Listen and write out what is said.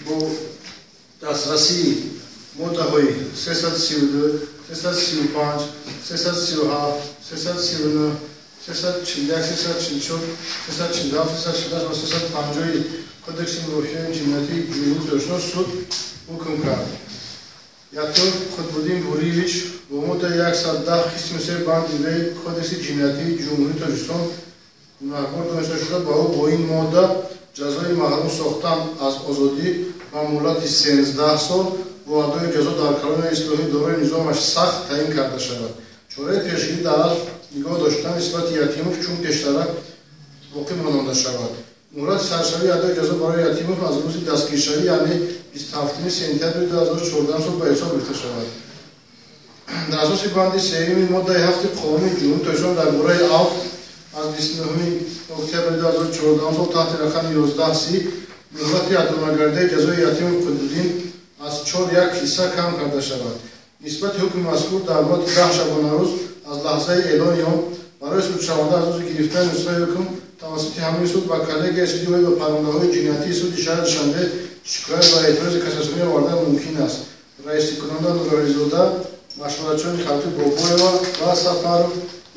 Бо дастрасии моддаҳои 332, 335, 337, 339, 341, 344, 347, 348 ва 350 Кодекси мурофиаи ҷиноятии Ҷумҳурии Тоҷикистон суд ҳукм кард. Ятимов Қутбуддин Буриевич бо моддаи 110 қисми 3 банди В Кодекси ҷиноятии Ҷумҳурии Тоҷикистон гунаҳкор дониста шуда, ба ӯ бо ин модда ҷазои маҳрум сохтан аз озодӣ ба муҳлати 13 сол бо адои ҷазо дар колонияи ислоҳӣ дорои низомаш сахт таъин карда шавад. Чораи пешгирӣ дар асл нигоҳ доштан нисбати Ятимов чун пештара боқӣ монда шавад. Муҳлати саршавии адои ҷазо барои Ятимов аз рӯзи дастгиршавӣ, яъне 27 сентябри 2014 сол ба ҳисоб гирифта шавад. Дар асоси банди сеюми моддаи 7 Қонуни Ҷумҳурии Тоҷикистон дар бораи авф аз 29 октябри 2014 сол таҳти рақами 11 си муҳлати адонагардидаи ҷазои Ятимов Қутбуддин аз 4 як ҳисса кам карда шавад. Нисбати ҳукми мазкур дар муддати 10 шабонарӯз аз лаҳзаи эълони он барои судшаванда аз рӯзи гирифтани нусхаи ҳукм тавассути ҳамин суд ба коллегияи суди оид ба парвандаҳои ҷиноятии суди шаҳри Душанбе шикоят ва эътирози кассатсионӣ овардан мумкин аст. Раисикунанда Нурализода, машваратчиёни халқӣ Бобоева ва Сафаров.